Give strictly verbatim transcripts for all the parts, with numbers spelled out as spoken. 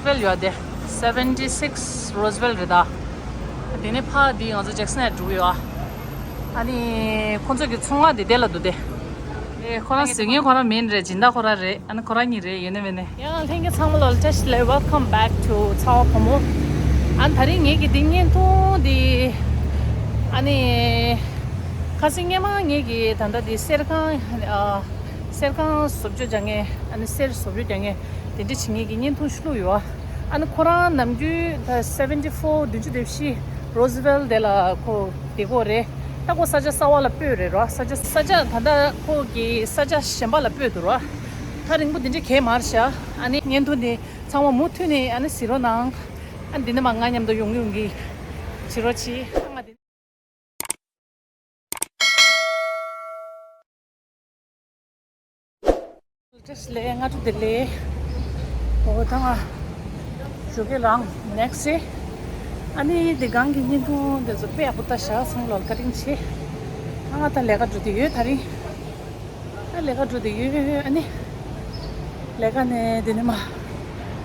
Roosevelt ཡོད་དེ། seventy six Roosevelt རེད་ད། དེ་ནས་ཕ་དེ་ང་ཚོ་Jackson Heights འགྲོ་གི་ཡོད། ཨ་ནི་ཁོང་ཚོ་གི་ཚོང་ཁང་དེ་དེ་ལ་འདུག་དེ། ཨེ་ཁོ་རང་ཟེར་མཁན་ཁོ་རང་མིན་རེད། སྦྱིན་བདག་ཁོ་རང་རེད། ཨ་ནི་ཁོ་རང་གཉིས་རེད། ཡོད་ནི་མེད་ནི། ཡང་ལྷན་རྒྱས་ཚང་མ་ལ་བཀྲ་ཤིས་བདེ་ལེགས། Welcome back to ཚ་བ་བུ་མོ། ཨ་ནི་ད་རིང་ངེད་ཀྱི་འདི་བརྙན་ཐུང་འདི། ཨ་ནི། ཁ་སང་སྔོན་མ་ངེད་ཀྱི་ད་ལྟ་འདི་གསེར་ཁང་། ཨ། གསེར་ཁང་བཟོ་བཅོས་རྒྱག་མཁན། ཨ་ནི་གསེར་བཟོ་བཅོས་རྒྱག་མཁན་དེ་འདྲ་བྱེད་མཁན་གྱི་བརྙན་ཐུང་ཞིག་བླུགས་ཡོད། ཨ་ནི་ཁོ་རང་ནམ་རྒྱུན་ད་seventy four བདུན་ཅུ་དོན་བཞི་Roosevelt དེ་ལ་ཁོ་བསྡད་ཀྱི་ཡོད་རེད། ད་ཁོ་ས་ཆ་གསར་པ་ལ་སྤོས་རེད་རོ། ས་ཆ་ས་ཆ་ད་ལྟ་ཁོ་གི་ས་ཆ་གཞན་པ་ལ་སྤོས་འདུག་རོ། ཐག་རིང་པོ་འདི་འདྲ་གས་མ་རེད་ཤག་ཨ་ནི་བརྙན་ཐུང་འདི་ཚང་མ་མུ་མཐུད་ནས་ཨ་ནི་གཟིགས་རོགས་གནང་། ཨ་ནི་འདི་ནས་མར་ང་མཉམ་དུ་ཡོང་གི་ཡོང་གི་བྱེད་རོགས་གྱིས། ཨ་ང་འདི། བཀྲ་ཤིས་བདེ་ལེགས། སྔ་དྲོ་བདེ་ལེགས། འོ་ད་ང་ཞོགས་ཀས་ལངས་next day། ཨ་ནི་འདི་སྒང་གི་བརྙན་ཐུང་འདི་ཚོ་དཔེ་ཡག་པོ་ལྟ་ཤག་ཚང་མ་ལ་བཀའ་དྲིན་ཆེ། ཨ་ང་ད་ལས་ཀ་འགྲོ་དུས་ཡོད་ད་རིང་། ཨ་ལས་ཀ་འགྲོ་དུས་ཡོད། ཨ་ནི་ལས་ཀ་ནས་འདི་ནས་མར།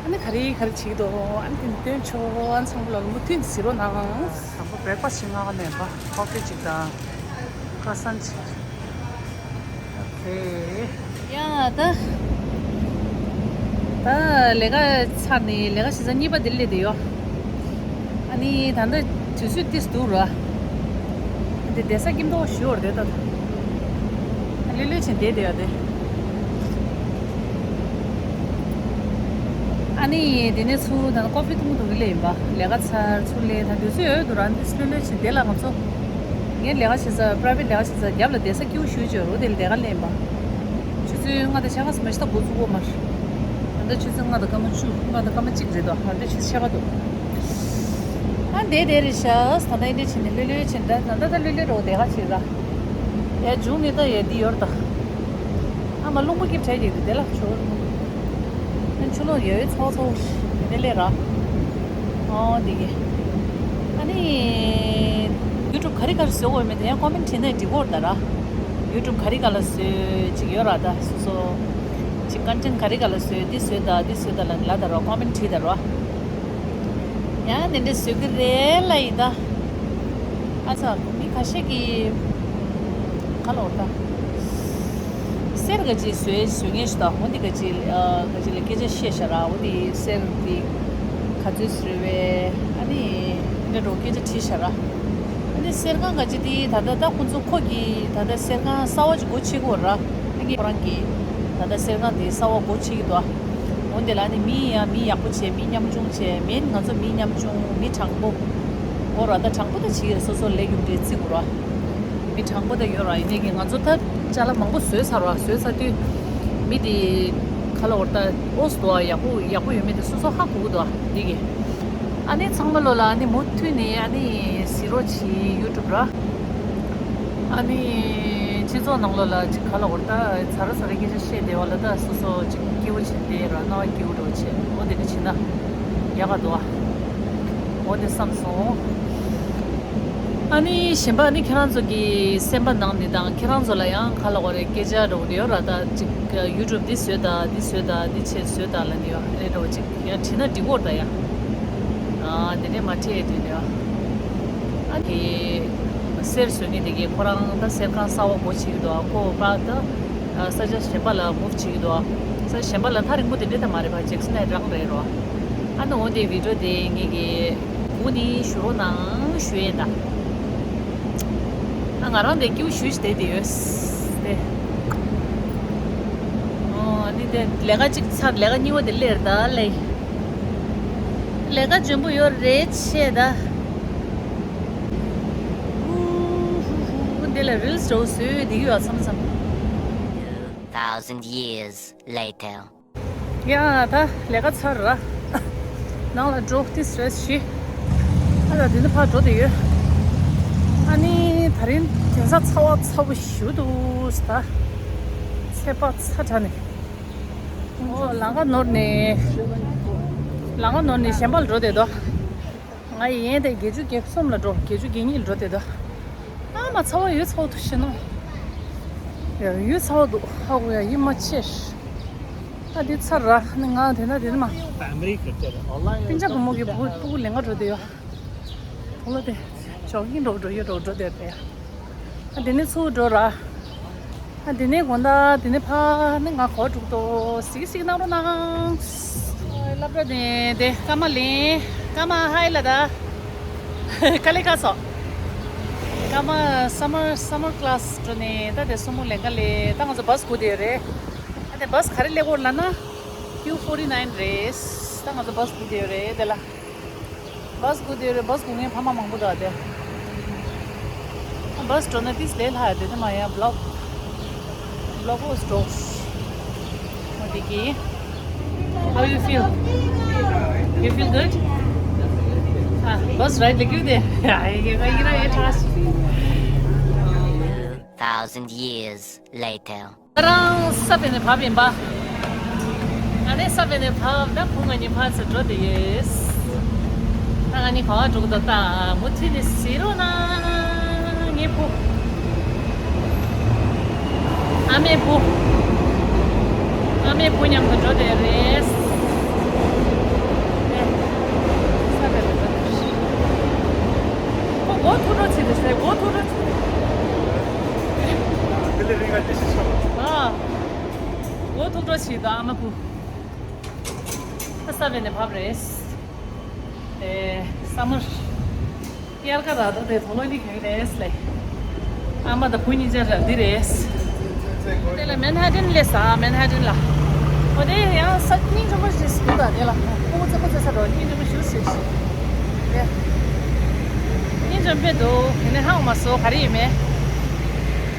ཨ་ནི་ག་རེ་ག་རེ་བྱེད་ཀྱི་འདུག་ཨ་ནི་དེ་ནས་སྟོན་ཆོག་ཨ་ནི་ཚང་མ་ལ་མུ་མཐུད་གཟིགས་རོགས་གནང་། དང་པོ་breakfast བྱེད། སྔ་ག་ནས་ཕ་coffee ཅིག་དང་croissant ཅིག་ཨོ་ཁེ། ཡ་ད། ད་ལས་ཀ་ཚར་ནས་ལས་ཀ་བྱེད་ས་གཉིས་པ་དེ་སླེབས་བསྡད་ཡོད། ཨ་ནི་ད་ལྟ་དུས་ཚོད་ཏོག་ཙམ་འདུག་ར། འདི་བསྡད་ས་སྐྱིད་མདོག་ཞུ་བར་བསྡད་ད། ལྷོད་ལྷོད་བྱས་བསྡད་བསྡད་ཡོད་དེ། ཨ་ནི་དེ་ནས་ཚུར་ད་ལྟ་coffee འཐུང་གི་འདུག་གི་སླེབས་ཡིན་པ། ལས་ཀ་ཚར་ཚུར་སླེབས་ད་དུས་ཚོད་ཡོད་འདུག་ར། འདི་ལྷོད་ལྷོད་བྱས་བསྡད་ལ་ང་ཚོ། ངའི་ལས་ཀ་བྱེད་ས་private ལས་ཀ་བྱེད་ས་རྒྱབ་ལ་བསྡད་ས་སྐྱིད་པོ་ཞེ་པོ་ཅིག་ཡོད་རེད། དེ་ལས་ཀ་ལེན་པ། ཆུ་ཚོད་ལྔ་དང་ཕྱེད་ཀ་ཙམ་མ་གཏོགས་འགོ་ཚུགས་ཀྱི་ཡོད་མ་རེད། ད་ལྟ་ཆུ་ཚོད་ལྔ་དང་སྐར་མ་བཅུ། ལྔ་དང་སྐར་མ་གཅིག་རེད་དོ། ད་ལྟ་ཆུ་ཚོད་ཕྱེད་ཀ་འདུག་ཨ་འདས་འདས་རེད་ཤག་ད་ལྟ་འདི་འདྲ་བྱས་ནས་ལྷོད་ལྷོད་བྱས་ནས། ད་ད་ལྟ་ལྷོད་ལྷོད་རེད་པ། བསྡད་ཁ་ཕྱེ་ར། ཡ་མཇུག་ནས་ད་ཡ་འདི་ཡོད་རེད་ད། ཨ་མ་རླུང་བུ་སྐྱིབས་བྲལ་གྱི་འདུག་དེ་ལ་ཆུ། ཨ་ཆུ་ལོག་ཡོད་ཚོགས་ཚོགས་དེ་ལས་ར། ཨོ་འདི་གི། ཨ་ནི། YouTube ག་རེ་ག་རེ་བཟོ་དགོས་མེད་དེ་ཡང་comment བྲིས་ན་འགྲིག་གི་རེད་ད་ར། YouTube ག་རེ་ག་ལ་བཟོས་ཅིག་ཡོད་ར་ད་སོ་སོ། ཅིག་content ག་རེ་ག་ལ་བཟོས། འདི་བཟོས་ད་འདི་བཟོས་ད་ལ་ལ་ད་ར་comment བྲིས་ད་ར། ཡང་དེ་འདྲ་བཟོ་གི་རེད་ལ་ཡིན་ད། ཨ་ཙ་མི་ཁ་ཤས་ཀྱིས་ག་ལ་འོ་ད། གསེར་ག་ཅིག་བཟོས་བཟོས་མཁན་ཞིག་དང་འོ་འདི་ག་ཅིག་ཨ་ག་ཅིག་ལ་སྐད་ཆ་བཤད་ཤག་ར། འོ་འདི་གསེར་འདི་ག་ཚོད་བཟོས་བས། ཨ་ནི་འདི་འདྲ་སྐད་ཆ་དྲིས་ཤག་ར། ཨ་ནི་གསེར་ཁང་ག་ཅིག་འདི་ད་ལྟ་ད་ཁོང་ཚོ་ཁོ་གི་ད་ལྟ་གསེར་ཁང་གསར་པ་ཅིག་སྒོ་ཕྱེ་གི་ཡོད་ར། ཨ་ནི་ཁོ་རང་གི་ད་ལྟ་གསེར་ཁང་འདི་གསར་པ་སྒོ་ཕྱེ་གི་འདུག་འོ་འདི་ལ་ནི་མི་ཡང་མི་ཡག་པོ་བྱས། མི་ཉམ་ཆུང་བྱས། མིན་ང་ཚོ་མི་ཉམ་ཆུང་མི་དྲང་པོ། འོ་ར་ད་དྲང་པོ་ད་བྱེད་ཀྱི་རེད། སོ་སོ་ལས་རྒྱུ་འབྲས་བརྩི་དགོས་ར། མི་དྲང་པོ་ད་ཡོད་ར། ཡིན་ནའི་གི་ང་ཚོ་ད་ཅ་ལག་མང་པོ་བཟོས་ཚར་བ། བཟོས་ཚར་དུས་མི་དེ་ག་ལ་འོ་ད་ཨོས་དོ་ཡག་པོ་ཡག་པོ་ཡོད་མེད་དེ་སོ་སོ་ཧ་གོ་གི་འདུག་འདི་གི། ཨ་ནི་ཚང་མ་ལོ་ལ་ཨ་ནི་མུ་མཐུད་ནས་ཨ་ནི་གཟིགས་རོགས་གྱིས་YouTube ར། ཨ་ནི་སྤྱི་ཚོགས་ནང་ལོགས་ལ་ཅིག་ག་ལ་འོ་ད་ཚ་ར་ཚ་ར་སྐད་ཆ་བཤད་བསྡད་པ་ལ་ད་སོ་སོ་ཅིག་སྐྱིད་པོ་བྱས་བསྡད་ར། སྣང་བ་སྐྱིད་པོ་འདྲ་བོ་བྱས། འོ་དེ་འདྲ་བྱས་ན་ཡག་ག་འདུག་ཨ། འོ་དེ་བསམ་སོང་། ཨ་ནི་གཞན་པ་ཨ་ནི་ཁྱེད་རང་ཚོ་གི་སེམས་པ་ནང་ནས་དང་ཁྱེད་རང་ཚོ་ལ་ཡང་ག་ལ་འོ་རེད། སྐད་ཆ་འདྲ་བོ་རེ་ཡོད་ར། ད་ཅིག་YouTube འདི་བཟོས་ད་འདི་བཟོས་ད་འདི་བྱས་བཟོས་ད་ལ་ནི་ཡོད་རེད་འདྲ་བོ་ཅིག་ཡང་དྲིས་ན་འགྲིག་གོ་ད་ཡ། ཨ་དེ་འདྲས་མ་དྲིས་དེ་འདྲས། ཨ་དེ་གསེར་བཟོ་མཁན་དེ་གས་ཁོ་རང་ད་གསེར་ཁང་གསར་པ་སྒོ་ཕྱེ་གི་འདུག་ཁོ་པ་ད་ས་ཆ་གཞན་པ་ལ་move བྱེད་ཀྱི་འདུག་ས་ཆ་གཞན་པ་ལ་ཐག་རིང་པོ་དེ་འདྲས་ད་མ་རེད་པ། Jackson Heights རང་རེད་རོ། ཨ་ནི་འོ་དེ་video དེ་ངེད་ཀྱི་གུ་ནི་ཞུ་རོགས་གནང་ཞུ་ཡས་ད། ཨ་ང་རང་དེ་སྐྱིད་པོ་ཞུ་ཞིག་དེ་དེ་ཡོད་དེ། ཨོ་ནི་དེ་ལས་ཀ་གཅིག་ཚར། ལས་ཀ་གཉིས་པ་དེ་སླེབས་ད་ལས། ལས་ཀ་འཇོན་པོ་ཡོད་རེད་ཆེ་ད། འདི་ལ་reels འདྲ་བོ་བཟོས་བསྡད་ཀྱི་ཡོད་མཚམས་མཚམས། Two thousand years later. ཡ་ད་ལས་ཀ་ཚར་ར། ནང་ལ་འགྲོ། ཏིས་རེས་ཞུས། ཨ་ད་དེ་ནི་ཕར་འགྲོ་དེ་ཡོད། ཨ་ནི་ད་རིང་དེང་སང་ཚ་བ་ཚ་པོ་ཞུ་འདུག་ད། ཚད་པ་ཚ་དྲགས་ནས། ཨོ་ལམ་ཁ་ནོར་ནས། ལམ་ཁ་ནོར་ནས་གཞན་པ་ལ་འགྲོ་དེ་དོ། ང་ཡི་ཡན་དེ་བརྒྱད་ཅུ་གྱ་གསུམ་ལ་འགྲོ། བརྒྱད་ཅུ་གྱ་གཉིས་ལ་འགྲོ་དེ་དོ། ཨ་མ་ཚ་བ་ཡོད་ཚ་བ་འདུག་ཤི་ནོ། ཡ་ཡོད་ཚ་བ་འདུག་ཧ་གོ་ཡ་ཡིད་མ་ཆེས། ཨ་དེ་ཚར་ར་ནི་ང་དེ་ན་དེ་ནི་མ། སྤུན་ཆ་བུ་མོ་གི་བུ་བུ་ལེན་ག་འགྲོ་དེ་ཡོད། བུ་ལེན་ག་འགྲོ་དེ་ཡོད། བུ་ལ་དེ་ཇོག་གིང་འགྲོ་འགྲོ་ཡོད་འགྲོ་འགྲོ་དེ་རེད། ཨ་དེ་ནི་ཚུར་འགྲོ་ར། ཨ་དེ་ནི་དགོང་དག་དེ་ནི་ཕ་ནི་ང་གོ་དྲུག་ཏོ་སིག་སིག་གནང་རོགས་གནང་། ཨོ་སློབ་གྲྭ་དེ་དེ་ཀ་མ་ལེན་ཀ་མ་ཧའི་ལ་ད། ཀ་ལེ་ཀ་སོ། ཀ་མ་summer summer class འགྲོ་ནས་ད་དེ་སོ་མོ་ལེན་ག་ལེ་ད་ང་ཚོ་བ་སི་སྒུག་དེ་རེད། ཨ་དེ་བ་སི་ག་རེ་སླེབས་ཀྱི་ཡོད་ལབ་ན། Q forty nine རེད། ད་ང་ཚོ་བ་སི་སྒུག་དེ་རེད་དེ་ལ། བ་སི་སྒུག་དེ་རེད། བ་སི་སྒུག་མཁན་ཕ་མ་མང་པོ་འདུག་དེ། བ་སི་འགྲོ་ན་ཏིས་ལས་སླ་དེ་དེ་མ་ཡ་བློག་བློག་བོ་སི་འགྲོ། What do you feel? You feel good? Ah, bus ride like you there. I get I get I trust. Thousand years later. ང་རང་ས་བོན་ནས་བབས་ཡིན་པ། ང་ནི་ས་བོན་ནས་བབས་ད་བུ་ང་གཉིས་ཕར་ཚུར་འགྲོ་བསྡད་ཡོད། ད་ང་གཉིས་ག་པར་འགྲོ་གི་འདུག་ད་མུ་མཐུད་ནས་གཟིགས་རོགས་གནང་། ངའི་བུ། ཨ་མའི་བུ། ཨ་མའི་བུ་མཉམ་དུ་འགྲོ་བསྡད་རེད། ཨེ། ས་བོན་ནས་འགྲོ་བསྡད་རེད། ཁོ་མགོ་ཐུག་འགྲོ་བྱེད་དེ་ཟེར་མགོ་ཐུག་འགྲོ་བྱེད། དེ་ལས་རིང་ང་ཏི་ཤི་ཤོག་ཨ། མགོ་ཐུག་འགྲོ་བྱེད་དོ་ཨ་མ་བུ། ས་བོན་ནས་བབས་རེད། ཨེ། summer དབྱར་ཁ་ར་ད་དེ་དོ་ལོ་ནི་གང་རེད་ལེ། ཨ་མ་དང་བུ་གཉིས་ཆ་ར་འདི་རེད། དེ་ལ་མན་ཧ་ཏན་སླེབས་ས་མན་ཧ་ཏན་ལ། འོ་དེ་ཡང་ས་སྙིང་རྗེ་མོ་ཞིག་འདུག་ད་དེ་ལ་ཁོ་བོ་ཚེ་ཁོ་ཚེ་ས་འགྲོ་སྙིང་རྗེ་མོ་ཞིག་ཞིག་རེད། སྙིང་རྗེ་མོ་དཔེ་འདུག་དེ་ནས་ཧང་མ་སོ་ག་རེ་ཡིན་མེད།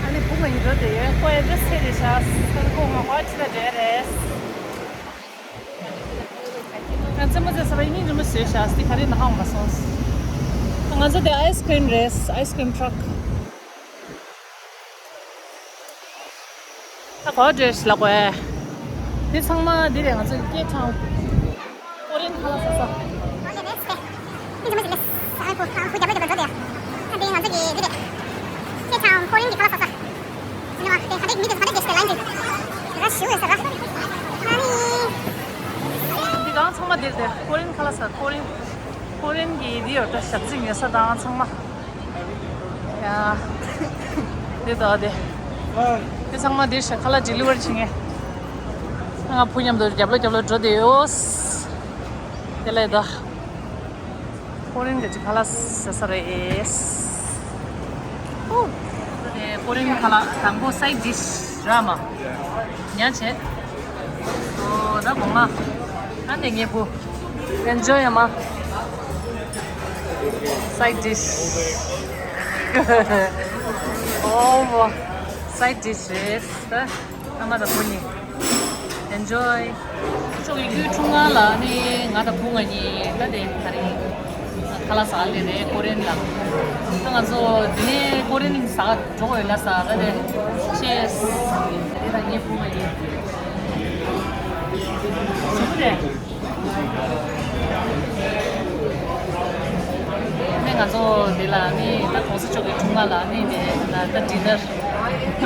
ཨ་ནི་བུ་ང་ཡིན་འགྲོ་དེ་ཡོད་ཁོ་ཨེ་ཌི་རེ་སི་ཚེ་རེད་ཤག་ས་ཁོ་ང་ཧོ་ཅི་ལ་འགྲོ་རེད། ང་རྩེད་མོ་རྩེ་ས་བ་སྙིང་རྗེ་མོ་བཟོས་ཤག་སི་ག་རེ་ན་ཧང་མ་སོང་། ང་ཚོ་དེ་ice cream རེད། ice cream truck ད་གོ་འདྲེས་ལ་གོ་ཨེ། འདི་ཚང་མ་འདི་རེད་ང་ཚོ་སྐད་གྲགས། ཀོ་རིན་ཁ་ལག་ཟ་ས། འདི་ང་ཚོ་གི་འདི་རེད། སྐད་གྲགས་ཀོ་རིན་གྱི་ཁ་ལག་ཟ་ས། ཟིན་བ་དེ་ཧ་ཏེ་མི་དེ་ཧ་ཏེ་གེ་སི་ལན་ཅིག་ར་ཞུ་ཡོད་ས་ར། ཨ་ནི། འདི་གང་ཚང་མ་འདིར་དེ་ཀོ་རིན་ཁ་ལག་ཟ་ཀོ་རིན། ཀོ་རིན་གྱི་འདི་ཡོད་ད་ཞབས་ཕྱི་ཉོ་ས་དང་ཚང་མ། ཡ། འདི་ད་དེ། འདི་ཚང་མ་འདིར་ཤ་ཁ་ལག་ཌི་ལི་ཝར་བྱེད་མཁན། ང་བུ་མཉམ་དུ་རྒྱབ་ལོ་རྒྱབ་ལོ་འགྲོ་བསྡད་ཡོད། དེ་ལས་ད། ཀོ་རིན་གྱི་ཁ་ལག་ཟ་ས་རེད། ཨོ། ཀོ་རིན་ཁ་ལག་དང་པོ་སའིཌ་ཌིཤ་ར་མ། ཉ་བྱེད། ཨོ་ད་གོང་མ། ཨ་ནེ་ངའི་བུ། ཨེན་ཇོ་ཡ་མ། སའིཌ་ཌིཤ། ཨོ་བོ། སའིཌ་ཌིཤ་རེད། ཨ་མ་དང་བུ་གཉིས། ཨེན་ཇོའི། ཁོ་ཚོ་གི་སྐུའི་འཁྲུངས་སྐར་ལ་ནི་ང་དང་བུ་ང་གཉིས་ད་དེ་ག་རེ། ཁ་ལག་ཟ་ལེ་རེད་ཀོ་རེན་ལ། ད་ང་ཚོ་དེ་ནས་ཀོ་རེན་ཟ་འགྲོ་དགོས་ལ་ཟ་ད་དེ། ཆེས། དེ་དང་ངའི་བུ་ང་གཉིས། ཞུ་གི་རེད། ནི་ང་ཚོ་འདི་ལ་ནི་ད་གོང་ས་མཆོག་གི་འཁྲུངས་སྐར་ལ་ནི་ནི་ད་ད་ཌི་ནར་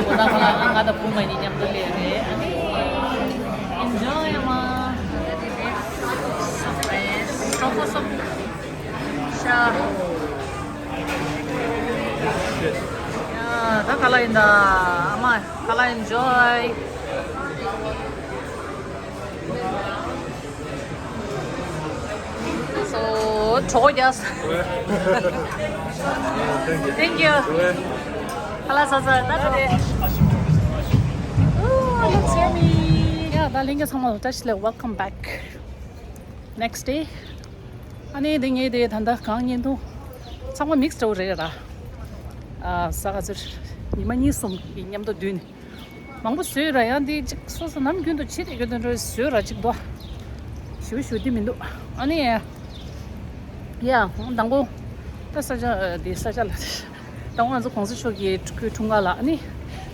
འོ་ད་ཁོ་ལ་ང་དང་བུ་ང་གཉིས་མཉམ་དུ་སླེབས་རེད། ཨ་ནི་ཨེན་ཇོ་ཡ་མ་སོག་པོ་སོག་ཤ་ཡ་ད་ག་ལ་ཡིན་ད་ཨ་མ་ག་ལ་ཨེན་ཇོའི། So, གྲོགས་རྒྱག Thank you. ཁ་ལག་ཟ་ཟ་ད་འགྲོ། Ooh, looks yummy. Yeah, ད་ལྷན་རྒྱས་ཚང་མ་ལ་བཀྲ་ཤིས་བདེ་ལེགས། Welcome back. Next day. ཨ་ནི་དེ་ངས་དེ་ད་ལྟ་གང་ཉིན་དུ་ཚང་མ་མིག་སི་འདྲ་བོ་རེད་ར། ཨ་ས་ག་ཚོད་ཉི་མ་གཉིས་གསུམ་གྱི་མཉམ་དུ་བསྡུས་ནས། མང་པོ་བཟོས་ར་ཡང་འདི་གཅིག་སོ་སོ་ནམ་རྒྱུན་དུ་བྱེད་དེ་ཡོད་དོན་འགྲོ་བཟོས་ར་གཅིག་དོ། ཞུ་ཞུ་འདི་མི་འདུག་ཨ་ནི། ཡ། དང་པོ། ད་ས་ཆ་འདི་ས་ཆ་ལ། དང་པོ་ང་ཚོ་གོང་ས་མཆོག་གི་སྐུའི་འཁྲུངས་སྐར་ལ་ཨ་ནི།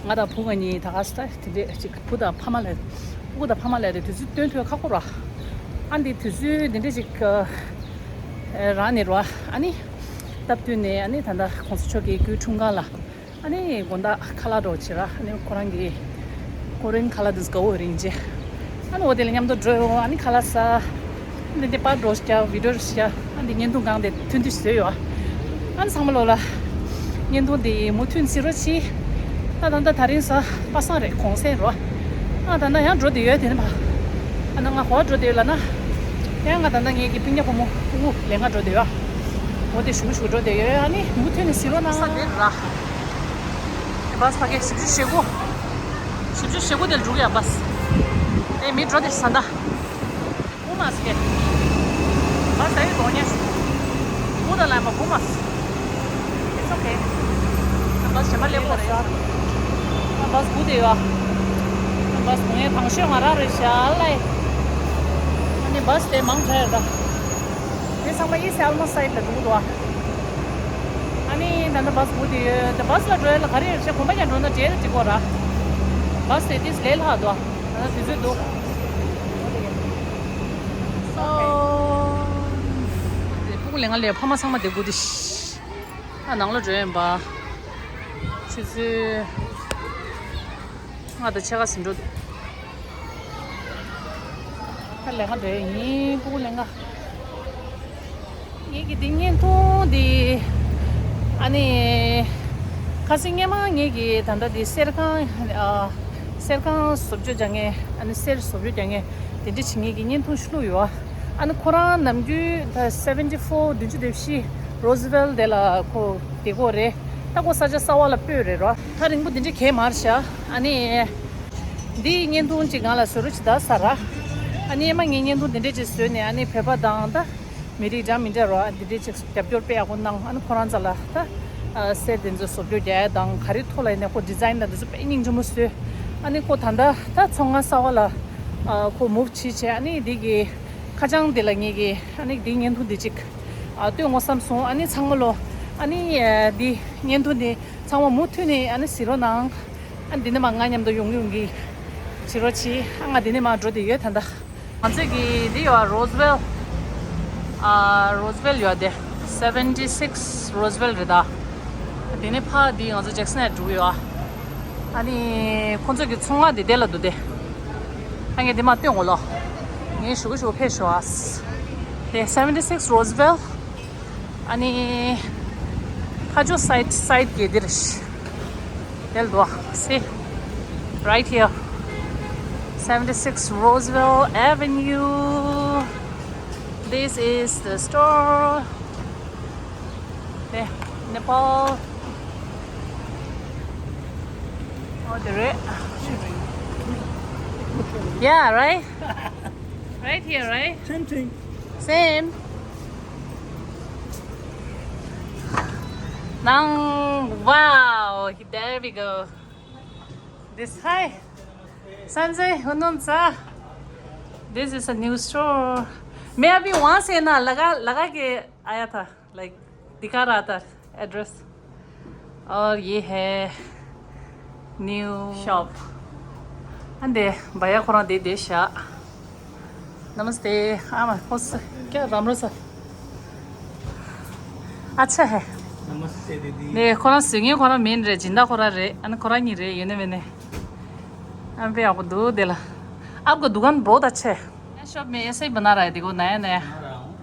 ང་དང་བུ་ང་གཉིས་ད་ག་ས་དེ་འདྲས་གཅིག་བུ་དང་ཕ་མ་ལ། ཕྲུ་གུ་དང་ཕ་མ་ལ་དེ་དུས་ཚོད་སྟོན་ཐུབ་ཁག་པོ་ར། ཨ་འདི་དུས་ཚོད་འདི་འདྲས་གཅིག་རག་ནས་ར་ཨ་ནི། སྟབས་བསྟུན་ནས་ཨ་ནི་ད་ལྟ་གོང་ས་མཆོག་གི་སྐུའི་འཁྲུངས་སྐར་ལ། ཨ་ནི་དགོང་དག་ཁ་ལག་འདྲ་བོ་བྱེད་ར། ཨ་ནི་ཁོ་རང་གི་ཀོ་རེན་ཁ་ལག་འདི་དགའ་བོ་རིན་ཆེ། ཨ་ནི་འོ་དེ་ལ་མཉམ་དུ་འགྲོ་ཡོང་། ཨ་ནི་ཁ་ལག་ཟ། ཨ་ནི་འདི་པར་འགྲོ་བྱ། བི་ཌིའོ་བྱ། ཨ་ནི་བརྙན་ཐུང་སྒང་དེ་ཐུང་ཐུང་བཟོས་ཡོད། ཨ་ནི་ཚང་མ་ལོ་ལ་བརྙན་ཐུང་དེ་མུ་མཐུད་གཟིགས་རོགས་གྱིས། ད་ད་ལྟ་དེ་རིང་གཟའ་པ་སངས་རེད། གུང་སེང་རེད། ཨ་ད་ལྟ་ཡང་འགྲོ་བསྡད་ཡོད། དེ་ནས་ཕ། ཨ་ན་ང་ག་པར་འགྲོ་བསྡད་ཡོད་ལབ་ན། ཡང་ང་ད་ལྟ་ངེད་ཀྱི་སྤུན་ཀྱག་བུ་མོ་ཕྲུ་གུ་ལེན་ག་འགྲོ་བསྡད་ཡོད། འོ་དེ་ཞུ་གི་ཞུ་གི་འགྲོ་བསྡད་ཡོད། ཨ་ནི་མུ་མཐུད་ནས་གཟིགས་རོགས་གནང་། ས་དེ་ར། བཱས་ཕ་གི་བཞི་བཅུ་ཞེ་དགུ། བཞི་བཅུ་ཞེ་དགུ་དེ་ལ་འགྲོ་གི་ཡ་བཱས། དེ་མི་འགྲོ་དེ་ས་ད། དགུ་མ་ཟེར། བཱས་ཟེར་གི་འདུག་ཉེ་ཞུ། དགུ་དང་ལན་པ་དགུ་མ་ཟེར། It's okay. ང་བཱས་གཞན་པ་སླེབས་དགོས་རེད། ང་བཱས་སྒུག་བསྡད་ཡོད། ང་བཱས་སྒུག་མཁན་དང་ཤོས་ང་རང་རེད་ཤག་ལེ། ཨ་ནི་བཱས་དེ་མང་དྲགས་ཡོད་ད། དེ་ཚང་མ་East Elmwood Side ལ་འགྲོ་གི་འདུག་ཨ་ནི་ད་ལྟ་བཱས་སྒུག་བསྡད་ཡོད། ད་བཱས་ལ་འགྲོ་ཡ་ལ་ག་རེ་ཡོད་ཤག་གོམ་པ་རྒྱག་འགྲོ་ན་གྲལ་ལ་འགྲིག་གོ་ར། བཱས་དེ་དུས་ལས་སླ་འདུག་ད་ལྟ་དུས་ཚོད་འདུག་ཨོ་དེ་ཕྲུ་གུ་ལེན་ག་སླེབས། ཕ་མ་ཚང་མ་དེ་སྒུག་བསྡད་ཤག་ཨ་ནང་ལ་འགྲོ་ཡིན་པ། ཆུ་ཚོད་ལྔ་དང་ཕྱེད་ཀ་ཟིན་འགྲོ་འདུག་ཨ་ལེན་ག་འགྲོ་ཡིན། ཕྲུ་གུ་ལེན་ག། ངེད་ཀྱི་འདི་བརྙན་ཐུང་འདི། ཨ་ནི་ཁ་སང་སྔོན་མ་ངེད་ཀྱི་ད་ལྟ་འདི་གསེར་ཁང་། ཨ། གསེར་ཁང་བཟོ་བཅོས་རྒྱག་མཁན། ཨ་ནི་གསེར་བཟོ་བཅོས་རྒྱག་མཁན་དེ་འདྲ་བྱེད་མཁན་གྱི་བརྙན་ཐུང་ཞིག་བླུགས་ཡོད། ཨ་ནི་ཁོ་རང་ནམ་རྒྱུན་ད་seventy four བདུན་ཅུ་དོན་བཞི་Roosevelt དེ་ལ་ཁོ་བསྡད་ཀྱི་ཡོད་རེད། ད་ཁོ་ས་ཆ་གསར་པ་ལ་སྤོས་རེད་རོ། ཐག་རིང་པོ་འདི་འདྲ་གས་མ་རེད་ཤག་ཨ་ནི་འདི་བརྙན་ཐུང་ཅིག་ང་ལ་བཟོ་རོགས་བྱེད་ད་ཟེར་ར། ཨ་ནི་ཨ་མ་ངས་བརྙན་ཐུང་འདི་འདྲ་ཅིག་བཟོས་ནས། ཨ་ནི་བོད་པ་དང་ད་མི་རིགས་འདྲ་མི་འདྲ་རོ། ཨ་འདི་འདྲ་ཅིག་རྒྱབ་སྐྱོར་དཔེ་ཡག་པོ་གནང་། ཨ་ནི་ཁོ་རང་རྩ་ལ་ད་ཨ་གསེར་དེ་ཚོ་བཟོ་བཅོས་རྒྱག་ཡ་དང་ག་རེ་ཐོག་ལ་ཡིན་ནའི་ཁོ་ཌི་ཛའིན་དང་དེ་ཚོ་དཔེ་སྙིང་རྗེ་མོ་བཟོས། ཨ་ནི་ཁོ་ད་ལྟ་ད་ཚོང་ཁང་གསར་པ་ལ་ཨ་ཁོ་མུབ་བྱས་བྱས། ཨ་ནི་འདི་གི་ཁ་བྱང་འདི་ལ་ངེད་ཀྱི་ཨ་ནི་འདི་བརྙན་ཐུང་འདི་ཅིག་ཨ་སྟོན་དགོས་བསམ་སོང་། ཨ་ནི་ཚང་མ་ལོ། ཨ་ནི་ཨ་འདི་བརྙན་ཐུང་འདི་ཚང་མ་མུ་མཐུད་ནས་ཨ་ནི་གཟིགས་རོགས་གནང་། ཨ་འདི་ནས་མར་ང་མཉམ་དུ་ཡོང་གི་ཡོང་གི་བྱེད་རོགས་གྱིས། ཨ་ང་འདི་ནས་མར་འགྲོ་བསྡད་ཡོད་ད་ལྟ། ང་ཚོས་ཀྱི་འདི་ཡོད་Roosevelt། ཨ་Roosevelt ཡོད་དེ། seventy six Roosevelt རེད་ད། དེ་ནས་ཕར་འདི་ང་ཚོ་Jackson Heights འགྲོ་གི་ཡོད། ཨ་ནི་ཁོང་ཚོ་གི་ཚོང་ཁང་འདི་དེ་ལ་འདུག་དེ། ཨ་ངས་འདི་མར་སྟོན་དགོས་ལོ། ངས་ཞུ་གི་ཞུ་གི་ཕེབས་ཤོག་ཨ། དེ་seventy six Roosevelt། ཨ་ནི་ཁ་ཕྱོགས་side side གི་འདིར་དེ་ལ་འདུག See, right here, seventy six Roosevelt Avenue. This is the store. དེ་Nepal. Oh, the red. Yeah, right? Right here, right? Same thing. Same. Nang, wow, there we go. This, hi. Sanjay, Hunun sir. This is a new store. मैं अभी वहाँ से ना लगा लगा के आया था, like दिखा रहा था एड्रेस। और ये है new shop. ཨ་འདི་བ་ཡ་ཁོ་རང་དེ་བསྡད་ཤག Namaste. ཨ་མ་ཧོ་ས། क्या राम राम सर। अच्छा है। नमस्ते दीदी। ནས་ཁོ་རང་ཟེར་མཁན་ཁོ་རང་མིན་རེད། སྦྱིན་བདག་ཁོ་རང་རེད། ཨ་ནི་ཁོ་རང་གཉིས་རེད། ཡོད་ནི་མེད་ནི། ཨ་དཔེ་ཡག་པོ་འདུག་དེ་ལ། आपका दुकान बहुत अच्छा है। ये शॉप में ऐसे ही बना रहा है। देखो, नया नया। बना रहा हूँ।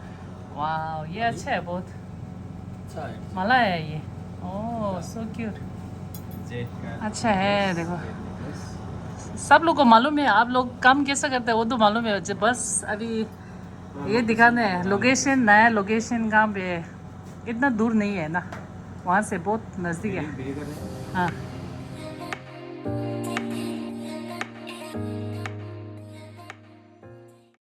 वाओ, ये अच्छा है बहुत। अच्छा है। माला है ये। ओह, so cute। जेड का। अच्छा है, देखो। सब लोग को मालूम है, आप लोग काम कैसा करते हैं, वो तो मालूम है। बस अभी ये दिखाना है, लोकेशन, नया लोकेशन कहाँ पे है। इतना दूर नहीं है ना, वहाँ से बहुत नज़दीक है। हाँ।